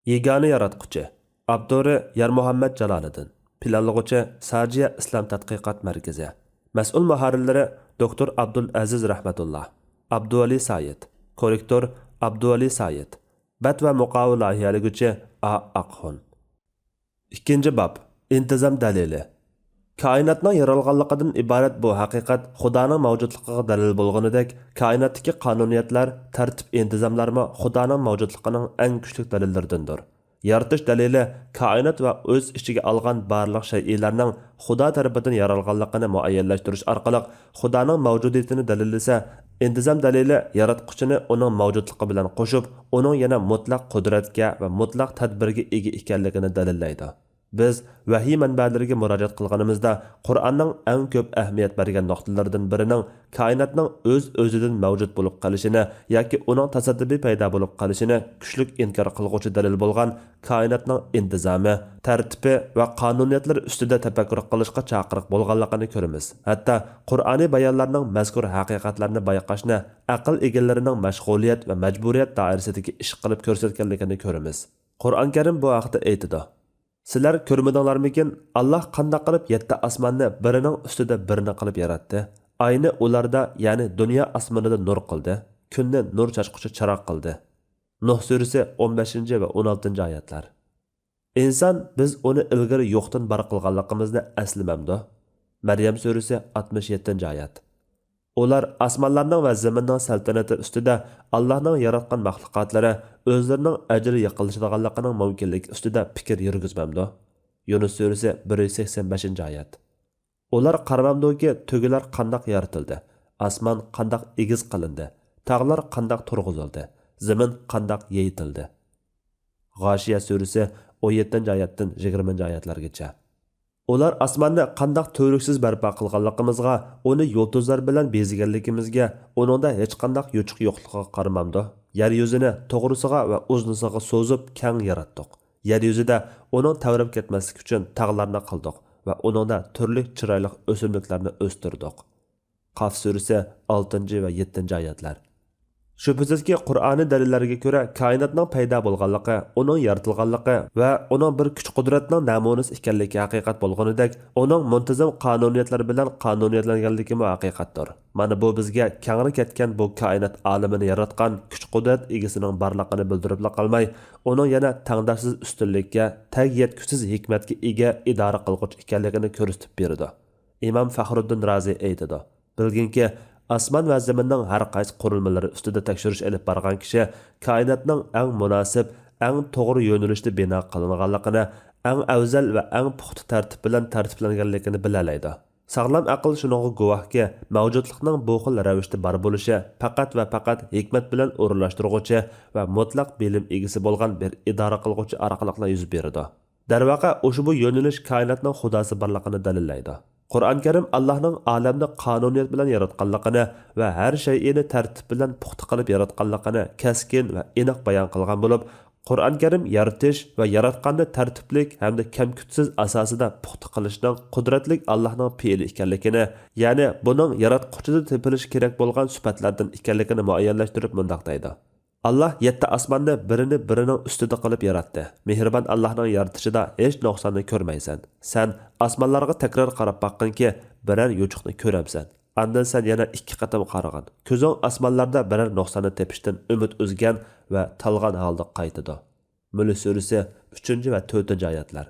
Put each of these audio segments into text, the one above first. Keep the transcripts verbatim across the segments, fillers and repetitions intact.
يېگانە ياراتقۇچى. ئاپتورى يارمۇھەممەت جالالىدىن. پىلانلىغۇچى ساجىيە ئىسلام تەتقىقات مەركىزى. مەسئۇل مۇھەررىرلىرى دوكتور ئابدۇل ئەزىز رەھمەتۇللا، ئابدۇۋەلى سايىت. كوررېكتور ئابدۇۋەلى سايىت. بەت ۋە مۇقاۋا لايىھەلىگۈچى ئا ئاقخۇن. ئىككىنچى باب. ئىنتىزام دەلىلى. كائىناتنىڭ يارالغانلىقىدىن ئىبارەت بۇ ھەقىقەت خۇدانىڭ مەۋجۇتلۇقىغا دەلىل بولغىنىدەك، كائىناتتىكى قانۇنىيەتلەر، تەرتىپ، ئىنتىزاملارمۇ خۇدانىڭ مەۋجۇتلۇقىنىڭ ئەڭ كۈچلۈك دەلىللىرىدىندۇر. يارىتىش دەلىلى كائىنات ۋە ئۆز ئىچىگە ئالغان بارلىق شەيئىلەرنىڭ خۇدا تەرىپىدىن يارالغانلىقىنى مۇئەييەنلەشتۈرۈش ئارقىلىق خۇدانىڭ مەۋجۇدىيىتىنى دەلىللىسە، ئىنتىزام دەلىلى ياراتقۇچىنى ئۇنىڭ مەۋجۇتلۇقى بىلەن قوشۇپ، ئۇنىڭ يەنە مۇتلەق قۇدرەتكە ۋە مۇتلەق تەدبىرگە ئىگە ئىكەنلىكىنى دەلىللەيدۇ. بىز ۋەھىي مەنبەلىرىگە مۇراجىئەت قىلغىنىمىزدا، قۇرئاننىڭ ئەڭ كۆپ ئەھمىيەت بەرگەن نۇقتىلىرىدىن بىرىنىڭ كائىناتنىڭ ئۆز-ئۆزىدىن مەۋجۇت بولۇپ قېلىشىنى ياكى ئۇنىڭ تاسادىپىي پەيدا بولۇپ قېلىشىنى كۈچلۈك ئىنكار قىلغۇچى دەلىل بولغان كائىناتنىڭ ئىنتىزامى، تەرتىپى ۋە قانۇنىيەتلىرى ئۈستىدە تەپەككۇر قىلىشقا چاقىرىق بولغانلىقىنى كۆرىمىز. ھەتتا قۇرئانىي بايانلارنىڭ مەزكۇر ھەقىقەتلەرنى بايقاشنى ئەقىل ئىگىلىرىنىڭ مەشغۇلىيەت ۋە مەجبۇرىيەت دائىرىسىدىكى ئىش قىلىپ كۆرسەتكەنلىكىنى كۆرىمىز. قۇرئان كەرىم بۇ ھەقتە ئېيتىدۇ: سىلەر كۆرمىدىڭلارمىكىن، ئاللاھ قانداق قىلىپ يەتتە ئاسماننى بىرىنىڭ ئۈستىدە بىرىنى قىلىپ ياراتتى؟ ئاينى ئۇلاردا، يەنى دۇنيا ئاسمىنىدا نۇر قىلدى، كۈننى نۇر چاچقۇچى چىراغ قىلدى. نۇھ سۈرىسى ئون بەشىنچى ۋە ئون ئالتىنچى ئايەتلەر. ئىنسان بىز ئۇنى ئىلگىرى يوقتىن بار قىلغانلىقىمىزنى ئەسلىمەمدۇ؟ مەريەم سۈرىسى ئاتمىش يەتتىنچى ئايەت. ئۇلار ئاسمانلارنىڭ ۋە زېمىننىڭ سەلتەنىتى ئۈستىدە ئاللاھنىڭ ياراتقان مەخلۇقاتلىرى ئۆزلىرىنىڭ ئەجىلى يېقىنلىشىدىغانلىقىنىڭ مۇمكىنلىكى ئۈستىدە پىكىر يۈرگۈزمەمدۇ؟ يۇنۇس سۈرىسى بىر يۈز سەكسەن بەشىنچى ئايەت. ئۇلار قارىمامدۇكى، تۆگىلەر قانداق يارىتىلدى، ئاسمان قانداق ئېگىز قىلىندى، تاغلار قانداق تۇرغۇزۇلدى، زېمىن قانداق يېيىتىلدى؟ غاشىيە سۈرىسى ئون يەتتىنچى ئايەتتىن يىگىرمىنچى ئايەتلەرگىچە. ئۇلار ئاسماننى قانداق تۈۋرۈكسىز بەرپا قىلغانلىقىمىزغا، ئۇنى يۇلتۇزلار بىلەن بېزىگەنلىكىمىزگە، ئۇنىڭدا ھېچقانداق يوچۇق يوقلۇقىغا قارىمامدۇ؟ يەر يۈزىنى توغرىسىغا ۋە ئۇزۇنىسىغا سوزۇپ كەڭ ياراتتۇق. يەر يۈزىدە ئۇنىڭ تەۋرەپ كەتمەسلىكى ئۈچۈن تاغلارنى قىلدۇق ۋە ئۇنىڭدا تۈرلۈك چىرايلىق ئۆسۈملۈكلەرنى ئۆستۈردۇق. قاف سۈرىسى ئالتىنچى ۋە يەتتىنچى ئايەتلەر. شۈبھىسىزكى، قۇرئانىي دەلىللەرگە كۆرە، كائىناتنىڭ پەيدا بولغانلىقى، ئۇنىڭ يارىتىلغانلىقى ۋە ئۇنىڭ بىر كۈچ-قۇدرەتنىڭ نەمۇنىسى ئىكەنلىكى ھەقىقەت بولغىنىدەك، ئۇنىڭ مۇنتىزىم قانۇنىيەتلەر بىلەن قانۇنىيەتلەنگەنلىكىمۇ ھەقىقەتتۇر. مانا بۇ بىزگە كەڭرى كەتكەن بۇ كائىنات ئالىمىنى ياراتقان كۈچ-قۇدرەت ئىگىسىنىڭ بارلىقىنى بىلدۈرۈپلا قالماي، ئۇنىڭ يەنە تەڭداشسىز ئۈستۈنلۈككە، تەگ يەتكۈسىز ھېكمەتكە ئىگە ئىدارە قىلغۇچى ئىكەنلىكىنى كۆرسىتىپ بېرىدۇ. ئىمام فەخرۇددىن رازى ئېيتىدۇ: بىلگىنكى، ئاسمان ۋە زېمىننىڭ ھەر قايسى قۇرۇلمىلىرى ئۈستىدە تەكشۈرۈش ئېلىپ بارغان كىشى كائىناتنىڭ ئەڭ مۇناسىپ، ئەڭ توغرا يۆنىلىشتە بىنا قىلىنغانلىقىنى، ئەڭ ئەۋزەل ۋە ئەڭ پۇختا تەرتىپ بىلەن تەرتىپلەنگەنلىكىنى بىلەلەيدۇ. ساغلام ئەقىل شۇنىڭغا گۇۋاھكى، مەۋجۇتلۇقنىڭ بۇ خىل رەۋىشتە بار بولۇشى پەقەت ۋە پەقەت ھېكمەت بىلەن ئورۇنلاشتۇرغۇچى ۋە مۇتلەق بىلىم ئىگىسى بولغان بىر ئىدارە قىلغۇچى ئارقىلىقلا يۈز بېرىدۇ. دەرۋەقە، ئۇشبۇ يۆنىلىش كائىناتنىڭ خۇداسى بارلىقىنى دەلىللەيدۇ. قۇرئان كەرىم ئاللاھنىڭ ئالەمنى قانۇنىيەت بىلەن ياراتقانلىقىنى ۋە ھەر شەيئىنى تەرتىپ بىلەن پۇختا قىلىپ ياراتقانلىقىنى كەسكىن ۋە ئېنىق بايان قىلغان بولۇپ، قۇرئان كەرىم يارىتىش ۋە ياراتقاننى تەرتىپلىك ھەمدە كەمكۈتسىز ئاساسىدا پۇختا قىلىشنىڭ قۇدرەتلىك ئاللاھنىڭ پېئىلى ئىكەنلىكىنى، يەنى بۇنىڭ ياراتقۇچىدا تېپىلىشى كېرەك بولغان سۈپەتلەردىن ئىكەنلىكىنى مۇئەييەنلەشتۈرۈپ مۇنداق دەيدۇ: ئاللاھ يەتتە ئاسماننى بىرىنى بىرىنىڭ ئۈستىدە قىلىپ ياراتتى. مېھرىبان ئاللاھنىڭ يارىتىشىدا ھېچ نۇقساننى كۆرمەيسەن. سەن ئاسمانلارغا تەكرار قاراپ باققىنكى، بىرەر يوچۇقنى كۆرەمسەن؟ ئاندىن سەن يەنە ئىككى قېتىم قارىغىن. كۆزۈڭ ئاسمانلاردا بىرەر نۇقساننى تېپىشتىن ئۈمىد ئۈزگەن ۋە تالغان ھالدا قايتىدۇ. مۈلك سۈرىسى ئۈچىنچى ۋە تۆتىنچى ئايەتلەر.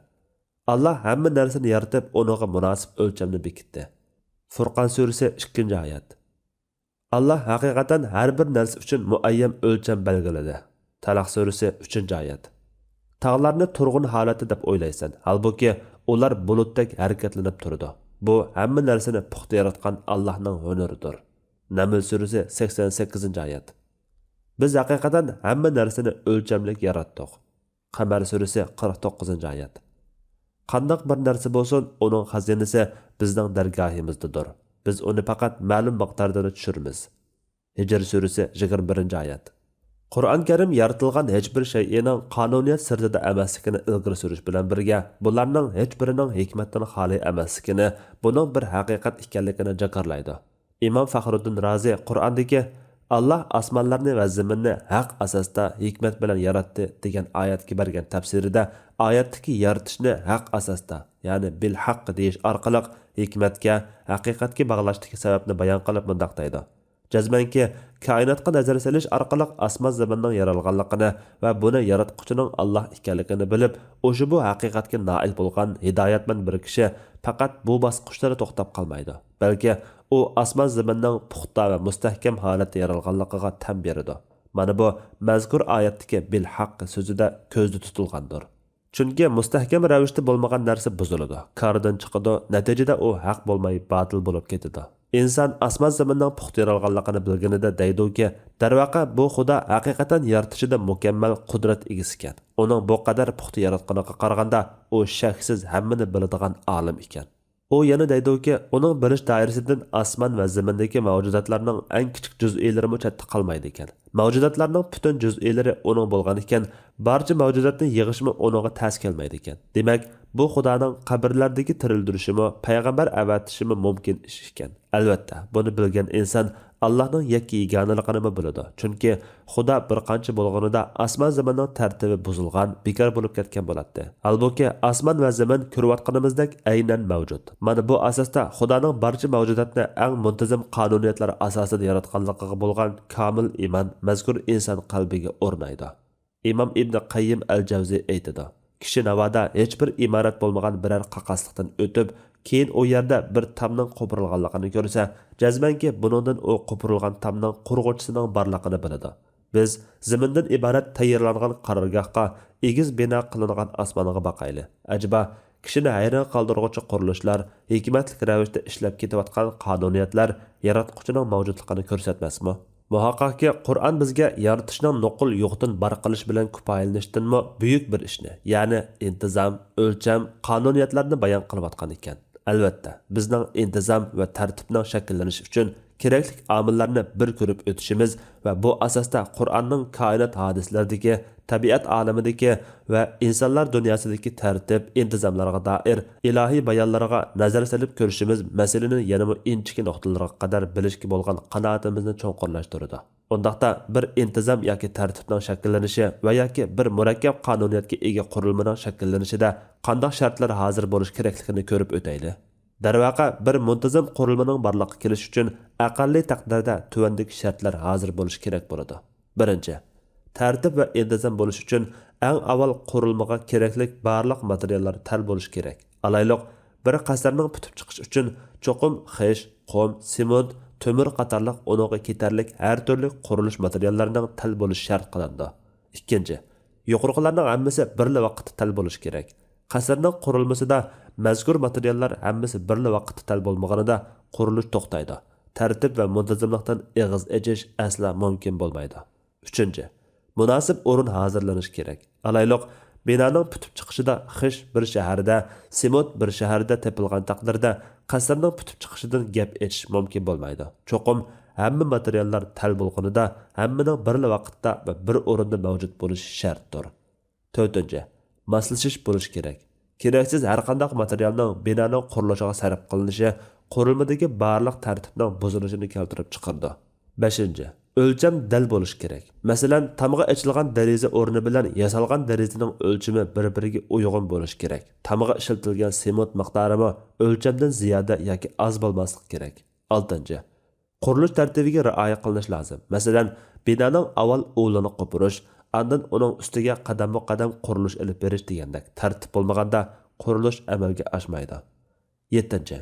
ئاللاھ ھەممە نەرسىنى يارىتىپ، ئۇنىڭغا مۇناسىپ ئۆلچەمنى بېكىتتى. فۇرقان سۈرىسى ئىككىنچى ئايەت. ئاللاھ ھەقىقەتەن ھەر بىر نەرسە ئۈچۈن مۇئەييەن ئۆلچەم بەلگىلىدى. تەلەق سۈرىسى ئۈچىنچى ئايەت. تاغلارنى تۇرغۇن ھالەتتە دەپ ئويلايسەن، ھالبۇكى، ئۇلار بۇلۇتتەك ھەرىكەتلىنىپ تۇرىدۇ. بۇ ھەممە نەرسىنى پۇختا ياراتقان ئاللاھنىڭ ھۈنىرىدۇر. نەمل سۈرىسى سەكسەن سەككىزىنچى ئايەت. بىز ھەقىقەتەن ھەممە نەرسىنى ئۆلچەملىك ياراتتۇق. قەمەر سۈرىسى قىرىق توققۇزىنچى ئايەت. قانداق بىر نەرسە بولسۇن، ئۇنىڭ خەزىنىسى بىزنىڭ دەرگاھىمىزدىدۇر. بىز ئۇنى پەقەت مەلۇم مىقداردىلا چۈشۈرىمىز. ھىجر سۈرىسى يىگىرمە بىرىنچى ئايەت. قۇرئان كەرىم يارىتىلغان ھېچ بىر شەيئىنىڭ قانۇنىيەت سىرتىدا ئەمەسلىكىنى ئىلگىرى سۈرۈش بىلەن بىرگە، بۇلارنىڭ ھېچ بىرىنىڭ ھېكمەتتىن خالىي ئەمەسلىكىنى، بۇنىڭ بىر ھەقىقەت ئىكەنلىكىنى جاكارلايدۇ. ئىمام فەخرۇددىن رازى قۇرئاندىكى ئاللاھ ئاسمانلارنى ۋە زېمىننى ھەق ئاساستا ھېكمەت بىلەن ياراتتى دېگەن ئايەتكە بەرگەن تەپسىرىدە ئايەتتىكى يارىتىشنى ھەق ئاساستا، يەنى بىل ھەق دېيىش ئارقىلىق ھېكمەتكە، ھەقىقەتكە باغلاشتىكى سەۋەبنى بايان قىلىپ مۇنداق دەيدۇ: جەزمەنكى، كائىناتقا نەزەر سېلىش ئارقىلىق ئاسمان زېمىننىڭ يارالغانلىقىنى ۋە بۇنى ياراتقۇچىنىڭ ئاللاھ ئىكەنلىكىنى بىلىپ، ئۇشبۇ ھەقىقەتكە نائىل بولغان ھىدايەتمەن بىر كىشى پەقەت بۇ باسقۇچلىرى توختاپ قالمايدۇ، بەلكى ئۇ ئاسمان زېمىننىڭ پۇختا ۋە مۇستەھكەم ھالەتتە يارالغانلىقىغا تەن بېرىدۇ. مانا بۇ مەزكۇر ئايەتتىكى بىل ھەق سۆزىدە كۆزدە تۇتۇلغاندۇر. چۈنكى مۇستەھكەم رەۋىشتە بولمىغان نەرسە بۇزۇلىدۇ، كاردىن چىقىدۇ، نەتىجىدە ئۇ ھەق بولماي باتىل بولۇپ كېتىدۇ. ئىنسان ئاسمان زېمىننىڭ پۇختا يارالغانلىقىنى بىلگىنىدە دەيدۇكى، دەرۋەقە، بۇ خۇدا ھەقىقەتەن يارىتىشىدا مۇكەممەل قۇدرەت ئىگىسىكەن. ئۇنىڭ بۇ قەدەر پۇختا ياراتقىنىغا قارىغاندا، ئۇ شەكسىز ھەممىنى بىلىدىغان ئالىم ئىكەن. ئۇ يەنە دەيدۇكى، ئۇنىڭ بىلىش دائىرىسىدىن ئاسمان ۋە زېمىندىكى مەۋجۇداتلارنىڭ ئەڭ كىچىك جۈزئىيلىرىمۇ چەتتە قالمايدىكەن. مەۋجۇداتلارنىڭ پۈتۈن جۈزئىيلىرى ئۇنىڭ بولغانىكەن، بارچە مەۋجۇداتنى يىغىشمۇ ئۇنىڭغا تەس كەلمەيدىكەن. دېمەك، بۇ خۇدانىڭ قەبرىلەردىكى تىرىلدۈرۈشىمۇ، پەيغەمبەر ئەۋەتىشىمۇ مۇمكىن ئىش ئىكەن. ئەلۋەتتە، بۇنى بىلگەن ئىنسان ئاللاھنىڭ يەككە يېگانىلىقىنىمۇ بىلىدۇ. چۈنكى خۇدا بىر قانچە بولغىنىدا ئاسمان زېمىننىڭ تەرتىپى بۇزۇلغان، بىكار بولۇپ كەتكەن بولاتتى. ھالبۇكى، ئاسمان ۋە زېمىن كۆرۈۋاتقىنىمىزدەك ئەينەن مەۋجۇت. مانا بۇ ئاساستا خۇدانىڭ بارچە مەۋجۇداتنى ئەڭ مۇنتىزىم قانۇنىيەتلەر ئاساسىدا ياراتقانلىقىغا بولغان كامىل ئىمان مەزكۇر ئىنسان قەلبىگە ئورنايدۇ. ئىمام ئىبنى قەييىم ئەل جەۋزى ئېيتىدۇ، كىشى ناۋادا ھېچبىر ئىمارەت بولمىغان بىرەر قاقاسلىقتىن ئۆتۈپ، كېيىن ئۇ يەردە بىر تامنىڭ قوپۇرۇلغانلىقىنى كۆرسە، جەزمەنكى بۇنىڭدىن ئۇ قوپۇرۇلغان تامنىڭ قۇرغۇچىسىنىڭ بارلىقىنى بىلىدۇ. بىز زېمىندىن ئىبارەت تەييارلانغان قارارگاھقا، ئېگىز بىنا قىلىنغان ئاسمانغا باقايلى. ئەجەبا، كىشىنى ھەيران قالدۇرغۇچى قۇرۇلۇشلار، ھېكمەتلىك رەۋىشتە ئىشلەپ كېتىۋاتقان قانۇنىيەتلەر ياراتقۇچىنىڭ مەۋجۇتلۇقىنى كۆرسەتمەسمۇ؟ مۇھەققەقكى، قۇرئان بىزگە يارىتىشنىڭ نوقۇل يوقتىن بار قىلىش بىلەن كۇپايىلىنىشتىنمۇ بۈيۈك بىر ئىشنى، يەنى ئىنتىزام، ئۆلچەم، قانۇنىيەتلەرنى بايان قىلىۋاتقان ئىكەن. ئەلۋەتتە، بىزنىڭ ئىنتىزام ۋە تەرتىپنىڭ شەكىللىنىشى ئۈچۈن كېرەكلىك ئامىللارنى بىر كۆرۈپ ئۆتۈشىمىز ۋە بۇ ئاساستا قۇرئاننىڭ كائىنات ھادىسىلىرىدىكى، تەبىئەت ئالىمىدىكى ۋە ئىنسانلار دۇنياسىدىكى تەرتىپ، ئىنتىزاملارغا دائىر ئىلاھىي بايانلارغا نەزەر سېلىپ كۆرۈشىمىز مەسىلىنى يەنىمۇ ئىنچىكە نۇقتىلىرىغا قەدەر بىلىشكە بولغان قانائىتىمىزنى چوڭقۇرلاشتۇرىدۇ. ئۇنداقتا، بىر ئىنتىزام ياكى تەرتىپنىڭ شەكىللىنىشى ۋە ياكى بىر مۇرەككەپ قانۇنىيەتكە ئىگە قۇرۇلمىنىڭ شەكىللىنىشىدە قانداق شەرتلەر ھازىر بولۇش كېرەكلىكىنى كۆرۈپ ئۆتەيلى. دەرۋەقە، بىر مۇنتىزىم قۇرۇلمىنىڭ بارلىققا كېلىشى ئۈچۈن ئەقەللىي تەقدىردە تۆۋەندىكى شەرتلەر ھازىر بولۇشى كېرەك بولىدۇ. بىرىنچى، تەرتىپ ۋە ئىنتىزام بولۇشى ئۈچۈن ئەڭ ئاۋۋال قۇرۇلمىغا كېرەكلىك بارلىق ماتېرىياللار تەل بولۇشى كېرەك. ئالايلۇق، بىر قەسىرنىڭ پۈتۈپ چىقىشى ئۈچۈن چوقۇم خىش، قۇم، سېمونت، تۆمۈر قاتارلىق ئۇنىڭغا كېتەرلىك ھەر تۈرلۈك قۇرۇلۇش ماتېرىياللىرىنىڭ تەل بولۇشى شەرت قىلىنىدۇ. ئىككىنچى، يۇقىرىقىلارنىڭ ھەممىسى بىرلا ۋاقىتتا تەل بولۇشى كېرەك. قەسىرنىڭ قۇرۇلمىسىدا مەزكۇر ماتېرىياللار ھەممىسى بىرلا ۋاقىتتا تەل بولمىغىنىدا قۇرۇلۇش توختايدۇ. تەرتىپ ۋە مۇنتىزىملىقتىن ئېغىز ئېچىش ئەسلا مۇمكىن بولمايدۇ. ئۈچىنچى، مۇناسىپ ئورۇن ھازىرلىنىشى كېرەك. ئالايلۇق، بىنانىڭ پۈتۈپ چىقىشىدا خىش بىر شەھەردە، سېمونت بىر شەھەردە تېپىلغان تەقدىردە، قەسىرنىڭ پۈتۈپ چىقىشىدىن گەپ ئېچىش مۇمكىن بولمايدۇ. چوقۇم ھەممە ماتېرىياللار تەل بولغىنىدا، ھەممىنىڭ بىرلا ۋاقىتتا ۋە بىر ئورۇندا مەۋجۇت بولۇشى شەرتتۇر. تۆتىنچى، ماسلىشىش بولۇشى كېرەك. كېرەكسىز ھەرقانداق ماتېرىيالنىڭ بىنانىڭ قۇرۇلۇشىغا سەرپ قىلىنىشى قۇرۇلمىدىكى بارلىق تەرتىپنىڭ بۇزۇلۇشىنى كەلتۈرۈپ چىقىرىدۇ. بەشىنچى، ئۆلچەم دەل بولۇشى كېرەك. مەسىلەن، تامغا ئېچىلغان دېرىزە ئورنى بىلەن ياسالغان دېرىزىنىڭ ئۆلچىمى بىر-بىرىگە ئۇيغۇن بولۇشى كېرەك. تامغا ئىشلىتىلگەن سېمونت مىقدارىمۇ ئۆلچەمدىن زىيادە ياكى ئاز بولماسلىقى كېرەك. ئالتىنچى، قۇرۇلۇش تەرتىپىگە رىئايە قىلىنىشى لازىم. مەسىلەن، بىنانىڭ ئاۋۋال ئۇلىنى قوپۇرۇش، ئاندىن ئۇنىڭ ئۈستىگە قەدەممۇ قەدەم قۇرۇلۇش ئېلىپ بېرىش دېگەندەك تەرتىپ بولمىغاندا قۇرۇلۇش ئەمەلگە ئاشمايدۇ. يەتتىنچى،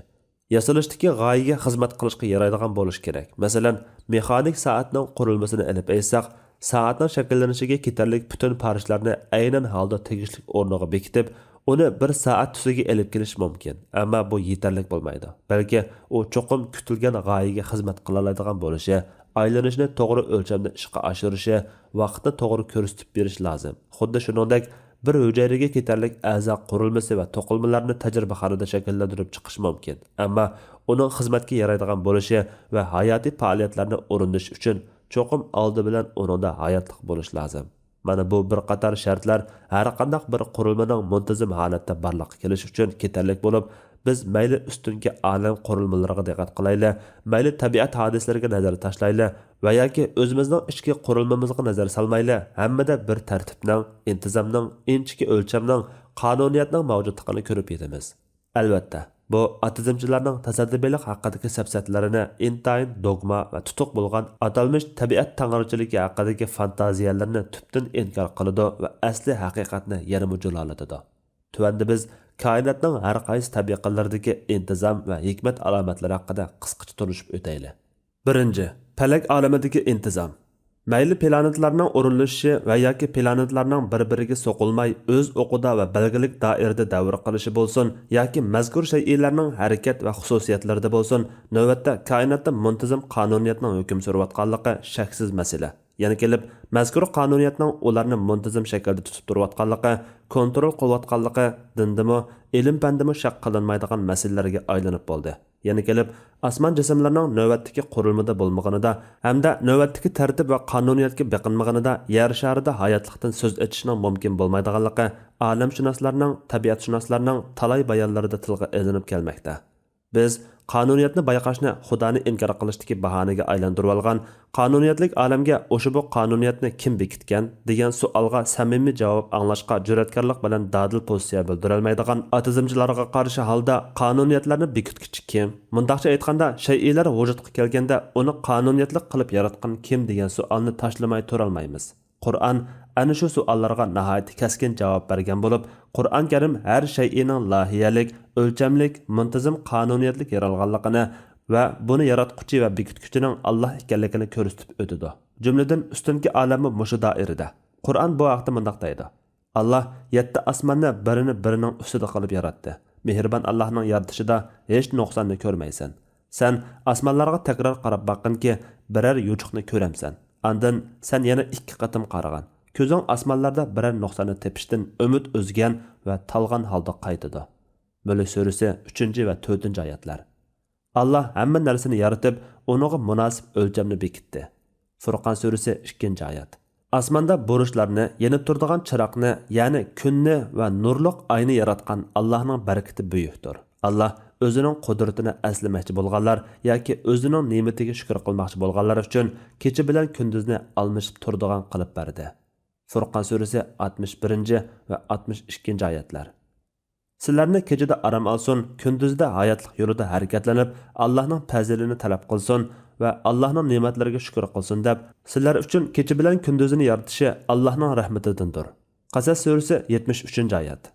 ياسىلىشتىكى غايىگە خىزمەت قىلىشقا يارايدىغان بولۇشى كېرەك. مەسىلەن، مېخانىك سائەتنىڭ قۇرۇلمىسىنى ئېلىپ ئېيتساق، سائەتنىڭ شەكىللىنىشىگە كېتەرلىك پۈتۈن پارچىلارنى ئەينەن ھالدا تېگىشلىك ئورنىغا بېكىتىپ، ئۇنى بىر سائەت تۈسىگە ئېلىپ كېلىش مۇمكىن، ئەمما بۇ يېتەرلىك بولمايدۇ. بەلكى ئۇ چوقۇم كۈتۈلگەن غايىگە خىزمەت قىلالايدىغان بولۇشى، ئايلىنىشىنى توغرا ئۆلچەمدە ئىشقا ئاشۇرۇشى، ۋاقىتنى توغرا كۆرسىتىپ بېرىشى لازىم. خۇددى شۇنىڭدەك، بىر ھۈجەيرىگە كېتەرلىك ئەزا قۇرۇلمىسى ۋە توقۇلمىلارنى تەجرىبىخانىدا شەكىللەندۈرۈپ چىقىش مۇمكىن، ئەمما ئۇنىڭ خىزمەتكە يارايدىغان بولۇشى ۋە ھاياتىي پائالىيەتلەرنى ئورۇندىشى ئۈچۈن چوقۇم ئالدى بىلەن ئۇنىڭدا ھاياتلىق بولۇش لازىم. مانا بۇ بىر قاتار شەرتلەر ھەرقانداق بىر قۇرۇلمىنىڭ مۇنتىزىم ھالەتتە بارلىققا كېلىشى ئۈچۈن كېتەرلىك بولۇپ، بىز مەيلى ئۈستۈنكى ئالەم قۇرۇلمىلىرىغا دىققەت قىلايلى، مەيلى تەبىئەت ھادىسىلىرىگە نەزەر تاشلايلى ۋە ياكى ئۆزىمىزنىڭ ئىچكى قۇرۇلمىمىزغا نەزەر سالمايلى، ھەممىدە بىر تەرتىپنىڭ، ئىنتىزامنىڭ، ئىنچىكە ئۆلچەمنىڭ، قانۇنىيەتنىڭ مەۋجۇتلۇقىنى كۆرۈپ يېتىمىز. ئەلۋەتتە، بۇ ئاتېئىزمچىلارنىڭ تەسەددىبىيلىق ھەققىدىكى سەپسەتىلىرىنى ئىنتايىن دوگما ۋە تۇتۇق بولغان ئاتالمىش تەبىئەت تەڭرىچىلىكى ھەققىدىكى فانتازىيەلىرىنى تۈپتىن ئىنكار قىلىدۇ ۋە ئەسلى ھەقىقەتنى يەنىمۇ جۇلالىتىدۇ. تۆۋەندە بىز كائىناتنىڭ ھەر قايسى تەبىقىلىرىدىكى ئىنتىزام ۋە ھېكمەت ئالامەتلىرى ھەققىدە قىسقىچە تونۇشۇپ ئۆتەيلى. بىرىنچى، پەلەك ئالىمىدىكى ئىنتىزام. مەيلى پلانېتىلارنىڭ ئورۇنلىشىشى ۋە ياكى پلانېتىلارنىڭ بىر-بىرىگە سوقۇلماي ئۆز ئوقىدا ۋە بەلگىلىك دائىرىدە دەۋر قىلىشى بولسۇن ياكى مەزكۇر شەيئىلەرنىڭ ھەرىكەت ۋە خۇسۇسىيەتلىرىدە بولسۇن، نۆۋەتتە كائىناتتا مۇنتىزىم قانۇنىيەتنىڭ ھۆكۈم سۈرۈۋاتقانلىقى شەكسىز مەسىلە. يەنە كېلىپ، مەزكۇر قانۇنىيەتنىڭ ئۇلارنى مۇنتىزىم شەكىلدە تۇتۇپ تۇرۇۋاتقانلىقى، كونترول قىلىۋاتقانلىقى دىندىمۇ، ئىلىم-پەندىمۇ شەك قىلىنمايدىغان مەسىلىلەرگە ئايلىنىپ بولدى. يەنە كېلىپ، ئاسمان جىسىملىرىنىڭ نۆۋەتتىكى قۇرۇلمىدا بولمىغىنىدا ھەمدە نۆۋەتتىكى تەرتىپ ۋە قانۇنىيەتكە بېقىنمىغىنىدا يەر شارىدا ھاياتلىقتىن سۆز ئېچىشنىڭ مۇمكىن بولمايدىغانلىقى ئالەمشۇناسلارنىڭ، تەبىئەتشۇناسلارنىڭ تالاي بايانلىرىدا تىلغا ئېلىنىپ كەلمەكتە. بىز قانۇنىيەتنى بايقاشنى خۇدانى ئىنكار قىلىشتىكى باھانىگە ئايلاندۇرۇۋالغان، قانۇنىيەتلىك ئالەمگە ئوشۇ بۇ قانۇنىيەتنى كىم بېكىتكەن دېگەن سوئالغا سەمىمىي جاۋاب ئاڭلاشقا جۈرئەتكارلىق بىلەن دادىل پوزىتسىيە بىلدۈرەلمەيدىغان ئاتېئىزمچىلارغا قارشى ھالدا قانۇنىيەتلەرنى بېكىتكۈچى كىم؟ مۇنداقچە ئېيتقاندا، شەيئىلەر ۋۇجۇدقا كەلگەندە ئۇنى قانۇنىيەتلىك قىلىپ ياراتقان كىم دېگەن سوئالنى تاشلىماي تۇرالمايمىز. قۇرئان ئەنە شۇ سوئاللارغا ناھايىتى كەسكىن جاۋاب بەرگەن بولۇپ، قۇرئان كەرىم ھەر شەيئىنىڭ لايىھەلىك، ئۆلچەملىك، مۇنتىزىم قانۇنىيەتلىك يارالغانلىقىنى ۋە بۇنى ياراتقۇچى ۋە بېكىتكۈچىنىڭ ئاللاھ ئىكەنلىكىنى كۆرسىتىپ ئۆتىدۇ. جۈملىدىن ئۈستۈنكى ئالەممۇ مۇشۇ دائىرىدە. قۇرئان بۇ ھەقتە مۇنداق دەيدۇ: «ئاللاھ يەتتە ئاسماننى بىرىنى بىرىنىڭ ئۈستىدە قىلىپ ياراتتى.» مېھرىبان ئاللاھنىڭ يارىتىشىدا ھېچ نۇقساننى كۆرمەيسەن. سەن ئاسمانلارغا تەكرار قاراپ باققىنكى، بىرەر يوچۇقنى كۆرەمسەن. ئاندىن سەن يەنە ئىككى قېتىم قارىغىن. كۆزۈڭ ئاسمانلاردا بىرەر نۇقساننى تېپىشتىن ئۈمىد ئۈزگەن ۋە تالغان ھالدا قايتىدۇ. مۈلك سۈرىسى، ئۈچىنچى ۋە تۆتىنچى ئايەتلەر. ئاللاھ ھەممە نەرسىنى يارىتىپ، ئۇنىڭغا مۇناسىپ ئۆلچەمنى بېكىتتى. فۇرقان سۈرىسى، ئىككىنچى ئايەت. ئاسماندا بۇرۇچلارنى، يېنىپ تۇرىدىغان چىراغنى، يەنى كۈننى ۋە نۇرلۇق ئاينى ياراتقان ئاللاھنىڭ بەرىكىتى بۈيۈكتۇر. ئاللاھ ئۆزىنىڭ قۇدرىتىنى ئەسلىمەكچى بولغانلار ياكى ئۆزىنىڭ نېمىتىگە شۈكۈر قىلماقچى بولغانلار ئۈچۈن كېچە بىلەن كۈندۈزنى ئالمىشىپ تۇرىدىغان قىلىپ بەردى. فۇرقان سۈرىسى، ئاتمىش بىرىنچى ۋە ئاتمىش ئىككىنچى ئايەتلەر. سىلەرنى كېچىدە ئارام ئالسۇن، كۈندۈزدە ھاياتلىق يولىدا ھەرىكەتلىنىپ، ئاللاھنىڭ پەزىلىنى تەلەپ قىلسۇن ۋە ئاللاھنىڭ نېمەتلىرىگە شۈكۈر قىلسۇن دەپ، سىلەر ئۈچۈن كېچە بىلەن كۈندۈزنى يارىتىشى ئاللاھنىڭ رەھمىتىدىندۇر. قەسەس سۈرىسى، يەتمىش ئۈچىنچى ئايەت.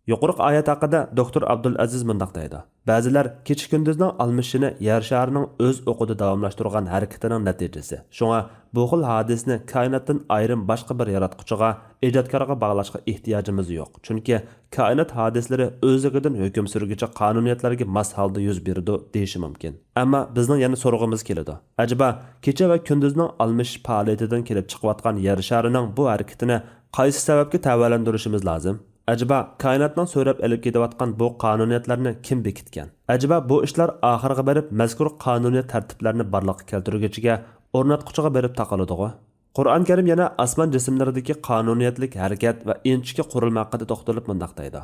يۇقىرىقى ئايەت ھەققىدە دوكتور ئابدۇل ئەزىز مۇنداق دەيدۇ: بەزىلەر كېچە كۈندۈزنىڭ ئالمىشىشىنى يەر شارىنىڭ ئۆز ئوقىدا داۋاملاشتۇرغان ھەرىكىتىنىڭ نەتىجىسى. شۇڭا بۇ خىل ھادىسىنى كائىناتتىن ئايرىم باشقا بىر ياراتقۇچىغا، ئىجادكارغا باغلاشقا ئېھتىياجىمىز يوق. چۈنكى كائىنات ھادىسىلىرى ئۆزلۈكىدىن ھۆكۈم سۈرگۈچى قانۇنىيەتلەرگە ماس ھالدا يۈز بېرىدۇ دېيىشى مۇمكىن. ئەمما بىزنىڭ يەنە سورىغۇمىز كېلىدۇ. ئەجەبا، كېچە ۋە كۈندۈزنىڭ ئالمىشىش پائالىيىتىدىن كېلىپ چىقىۋاتقان يەر شارىنىڭ بۇ ھەرىكىتىنى قايسى سەۋەبكە تەۋەلەندۈرۈشىمىز لازىم؟ ئەجەبا، كائىناتنىڭ سۆرەپ ئېلىپ كېتىۋاتقان بۇ قانۇنىيەتلەرنى كىم بېكىتكەن؟ ئەجەبا، بۇ ئىشلار ئاخىرغا بېرىپ مەزكۇر قانۇنىيەت تەرتىپلەرنى بارلىققا كەلتۈرگۈچىگە، ئورناتقۇچىغا بېرىپ تاقىلىدىغۇ؟ قۇرئان كەرىم يەنە ئاسمان جىسىملىرىدىكى قانۇنىيەتلىك ھەرىكەت ۋە ئىنچىكە قۇرۇلما ھەققىدە توختىلىپ مۇنداق دەيدۇ: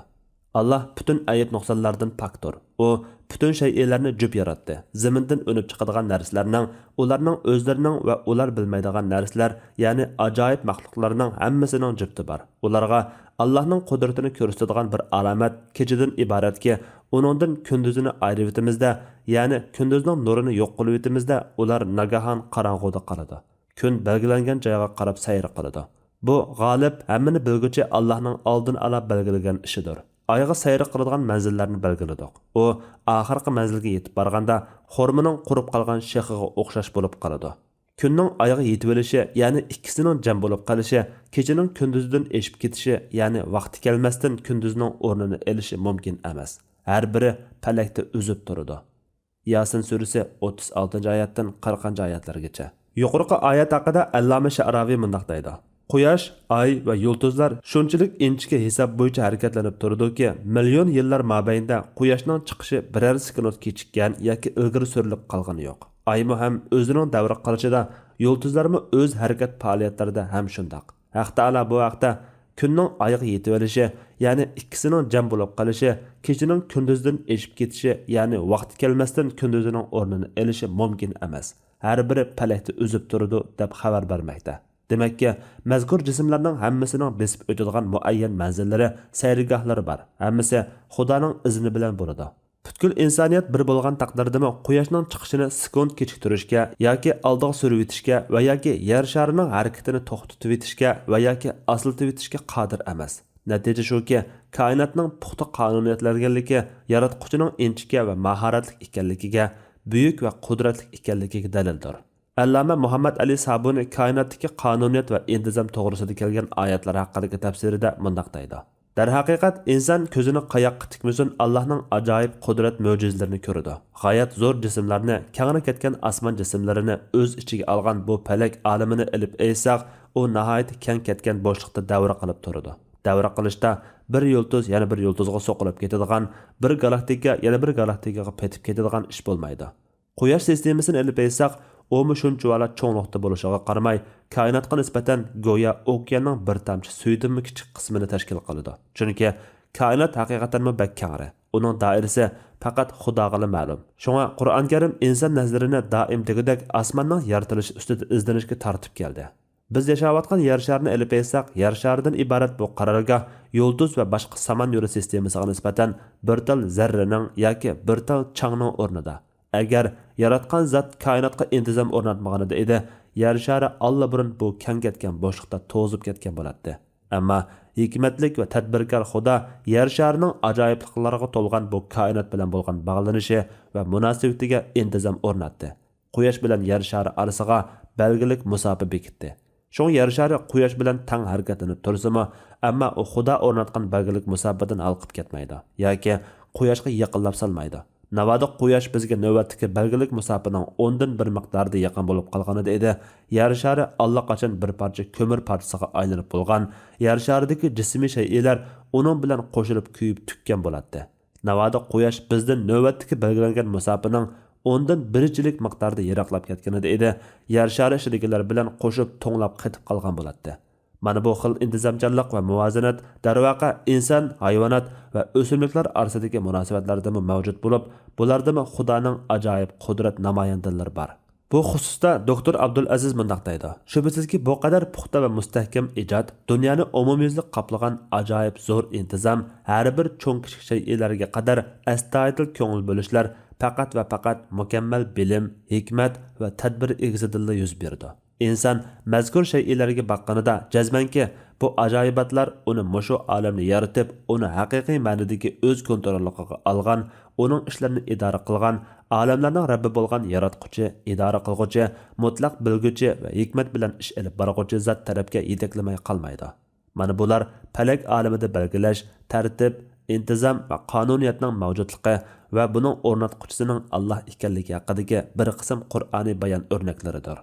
ئاللاھ پۈتۈن ئەيىب-نۇقسانلاردىن پاكتۇر. ئۇ پۈتۈن شەيئىلەرنى جۈپ ياراتتى. زېمىندىن ئۈنۈپ چىقىدىغان نەرسىلەرنىڭ، ئۇلارنىڭ ئۆزلىرىنىڭ ۋە ئۇلار بىلمەيدىغان نەرسىلەر، يەنى ئاجايىپ مەخلۇقلارنىڭ ھەممىسىنىڭ جۈپتى بار. ئۇلارغا ئاللاھنىڭ قۇدرىتىنى كۆرسىتىدىغان بىر ئالامەت كېچىدىن ئىبارەتكى، ئۇنىڭدىن كۈندۈزىنى ئايرىۋېتىمىزدە، يەنى كۈندۈزنىڭ نۇرىنى يوق قىلىۋېتىمىزدە، ئۇلار ناگاھان قاراڭغۇدا قالىدۇ. كۈن بەلگىلەنگەن جايغا قاراپ سەير قىلىدۇ. بۇ غالىب، ھەممىنى بىلگۈچى ئاللاھنىڭ ئالدىن ئالا بەلگىلىگەن ئىشىدۇر. ئايغا سەير قىلىدىغان مەنزىللەرنى بەلگىلىدۇق. ئۇ ئاخىرقى مەنزىلگە يېتىپ بارغاندا، خورمىنىڭ قۇرۇپ قالغان شېخىغا ئوخشاش بولۇپ قالىدۇ. كۈننىڭ ئايغا يېتىۋېلىشى، يەنى ئىككىسىنىڭ جەم بولۇپ قېلىشى، كېچىنىڭ كۈندۈزدىن ئېشىپ كېتىشى، يەنى ۋاقتى كەلمەستىن كۈندۈزنىڭ ئورنىنى ئېلىشى مۇمكىن ئەمەس. ھەر بىرى پەلەكتە ئۈزۈپ تۇرىدۇ. ياسىن سۈرىسى ئوتتۇز ئالتىنچى ئايەتتىن قىرىقىنچى ئايەتلەرگىچە. يۇقىرىقى ئايەت ھەققىدە ئەللامە شەئراۋى مۇنداق دەيدۇ: قۇياش، ئاي ۋە يۇلتۇزلار شۇنچىلىك ئىنچىكە ھېساب بويىچە ھەرىكەتلىنىپ تۇرىدۇكى، مىليون يىللار مابەينىدە قۇياشنىڭ چىقىشى بىرەر سېكۇنت كېچىككەن ياكى ئىلگىرى سۈرۈلۈپ قالغىنى يوق. ئايمۇ ھەم ئۆزىنىڭ دەۋر قىلىشىدا، يۇلتۇزلارمۇ ئۆز ھەرىكەت پائالىيەتلىرىدە ھەم شۇنداق. ھەق تائالا بۇ ھەقتە: كۈننىڭ ئايغا يېتىۋېلىشى، يەنى ئىككىسىنىڭ جەم بولۇپ قېلىشى، كېچىنىڭ كۈندۈزدىن ئېشىپ كېتىشى، يەنى ۋاقتى كەلمەستىن كۈندۈزىنىڭ ئورنىنى ئېلىشى مۇمكىن ئەمەس. ھەر بىرى پەلەكتە ئۈزۈپ تۇرىدۇ، دەپ خەۋەر بەرمەكتە. دېمەككى، مەزكۇر جىسىملارنىڭ ھەممىسىنىڭ بېسىپ ئۆتىدىغان مۇئەييەن مەنزىللىرى، سەيرگاھلىرى بار. ھەممىسى خۇدانىڭ ئىزنى بىلەن بولىدۇ. پۈتكۈل ئىنسانىيەت بىر بولغان تەقدىردىمۇ، قۇياشنىڭ چىقىشىنى سېكۇنت كېچىكتۈرۈشكە ياكى ئالدىغا سۈرۈۋېتىشكە ۋە ياكى يەر شارىنىڭ ھەرىكىتىنى توختىتىۋېتىشكە ۋە ياكى ئاستىلىتىۋېتىشكە قادىر ئەمەس. نەتىجە شۇكى، كائىناتنىڭ پۇختا قانۇنىيەتلەنگەنلىكى ياراتقۇچىنىڭ ئىنچىكە ۋە ماھارەتلىك ئىكەنلىكىگە، بۈيۈك ۋە قۇدرەتلىك ئىكەنلىكىگە دەلىلدۇر. ئەللامە مۇھەممەد ئەلى سابۇنى كائىناتتىكى قانۇنىيەت ۋە ئىنتىزام توغرىسىدا كەلگەن ئايەتلەر ھەققىدىكى تەپسىرىدە مۇنداق دەيدۇ: دەرھەقىقەت، ئىنسان كۆزىنى قاياققا تىكمىسۇن، ئاللاھنىڭ ئاجايىپ قۇدرەت مۆجىزىلىرىنى كۆرىدۇ. غايەت زور جىسىملارنى، كەڭرى كەتكەن ئاسمان جىسىملىرىنى ئۆز ئىچىگە ئالغان بۇ پەلەك ئالىمىنى ئېلىپ ئېيتساق، ئۇ ناھايىتى كەڭ كەتكەن بوشلۇقتا دەۋرە قىلىپ تۇرىدۇ. دەۋرە قىلىشتا بىر يۇلتۇز يەنە بىر يۇلتۇزغا سوقۇلۇپ كېتىدىغان، بىر گالاكتىكا يەنە بىر گالاكتىكىغا پېتىپ كېتىدىغان ئىش بولمايدۇ. قۇياش سىستېمىسىنى ئېلىپ ئېيتساق، ئۇمۇ شۇنچىۋالا چوڭلۇقتا بولۇشىغا قارىماي، كائىناتقا نىسبەتەن گويا ئوكياننىڭ بىر تامچە سۈيىدىنمۇ كىچىك قىسمىنى تەشكىل قىلىدۇ. چۈنكى كائىنات ھەقىقەتەنمۇ بەك كەڭرى. ئۇنىڭ دائىرىسى پەقەت خۇداغىلا مەلۇم. شۇڭا قۇرئان كەرىم ئىنسان نەزىرىنى دائىم دېگۈدەك ئاسماننىڭ يارىتىلىشى ئۈستىدە ئىزدىنىشكە تارتىپ كەلدى. بىز ياشاۋاتقان يەر شارىنى ئېلىپ ئېيتساق، يەر شارىدىن ئىبارەت بۇ قارارگاھ يۇلتۇز ۋە باشقا سامان يولى سىستېمىسىغا نىسبەتەن بىر تال زەررىنىڭ ياكى بىر تال چاڭنىڭ ئورنىدا. ئەگەر ياراتقان زات كائىناتقا ئىنتىزام ئورناتمىغىنىدا ئىدى، يەر شارى ئاللىبۇرۇن بۇ كەڭ كەتكەن بوشلۇقتا توزۇپ كەتكەن بولاتتى. ئەمما ھېكمەتلىك ۋە تەدبىركار خۇدا يەر شارىنىڭ ئاجايىپلىقلارغا تولغان بۇ كائىنات بىلەن بولغان باغلىنىشى ۋە مۇناسىۋىتىگە ئىنتىزام ئورناتتى. قۇياش بىلەن يەر شارى ئارىسىغا بەلگىلىك مۇساپە بېكىتتى. شۇڭا يەر شارى قۇياش بىلەن تەڭ ھەرىكەتلىنىپ تۇرسىمۇ، ئەمما ئۇ خۇدا ئورناتقان بەلگىلىك مۇساپىدىن ھالقىپ كەتمەيدۇ ياكى قۇياشقا يېقىنلاپ سالمايدۇ. ناۋادا قۇياش بىزگە نۆۋەتتىكى بەلگىلىك مۇساپىنىڭ ئوندىن بىر مىقدارىدا يېقىن بولۇپ قالغىنىدا ئىدى، يەر شارى ئاللىقاچان بىر پارچە كۆمۈر پارچىسىغا ئايلىنىپ بولغان، يەر شارىدىكى جىسمىي شەيئىلەر ئۇنىڭ بىلەن قوشۇلۇپ كۆيۈپ تۈگىگەن بولاتتى. ناۋادا قۇياش بىزدىن نۆۋەتتىكى بەلگىلەنگەن مۇساپىنىڭ ئوندىن بىرچىلىك مىقداردا يىراقلاپ كەتكىنىدە ئىدى، يەر شارى ئىچىدىكىلەر بىلەن قوشۇپ توڭلاپ قېتىپ قالغان بولاتتى. مانا بۇ خىل ئىنتىزامچانلىق ۋە مۇۋازىنەت، دەرۋەقە، ئىنسان، ھايۋانات ۋە ئۆسۈملۈكلەر ئارىسىدىكى مۇناسىۋەتلەردىمۇ مەۋجۇت بولۇپ، بۇلاردىمۇ خۇدانىڭ ئاجايىپ قۇدرەت نامايەندىلىرى بار. بۇ خۇسۇستا دوكتور ئابدۇلئەزىز مۇنداق دەيدۇ: شۈبھىسىزكى، بۇ قەدەر پۇختا ۋە مۇستەھكەم ئىجاد، دۇنيانى ئومۇميۈزلۈك قاپلىغان ئاجايىپ زور ئىنتىزام، ھەر بىر چوڭ-كىچىك شەيئىلەرگە قەدەر ئەستايىدىل كۆڭۈل بۆلۈشلەر پەقەت ۋە پەقەت مۇكەممەل بىلىم، ھېكمەت ۋە تەدبىر ئىگىسىدىنلا يۈز بېرىدۇ. ئىنسان مەزكۇر شەيئىلەرگە باققىنىدا جەزمەنكى، بۇ ئاجايىباتلار ئۇنى مۇشۇ ئالەمنى يارىتىپ، ئۇنى ھەقىقىي مەنىدىكى ئۆز كونتروللۇقىغا ئالغان، ئۇنىڭ ئىشلىرىنى ئىدارە قىلغان، ئالەملەرنىڭ رەببى بولغان ياراتقۇچى، ئىدارە قىلغۇچى، مۇتلەق بىلگۈچى ۋە ھېكمەت بىلەن ئىش ئېلىپ بارغۇچى زات تەرەپكە يېتەكلىمەي قالمايدۇ. مانا بۇلار پەلەك ئالىمىدە بەلگىلەش، تەرتىپ، ئىنتىزام ۋە قانۇنىيەتنىڭ مەۋجۇتلۇقى ۋە بۇنىڭ ئورناتقۇچىسىنىڭ ئاللاھ ئىكەنلىكى ھەققىدىكى بىر قىسىم قۇرئانىي بايان ئۆرنەكلىرىدۇر.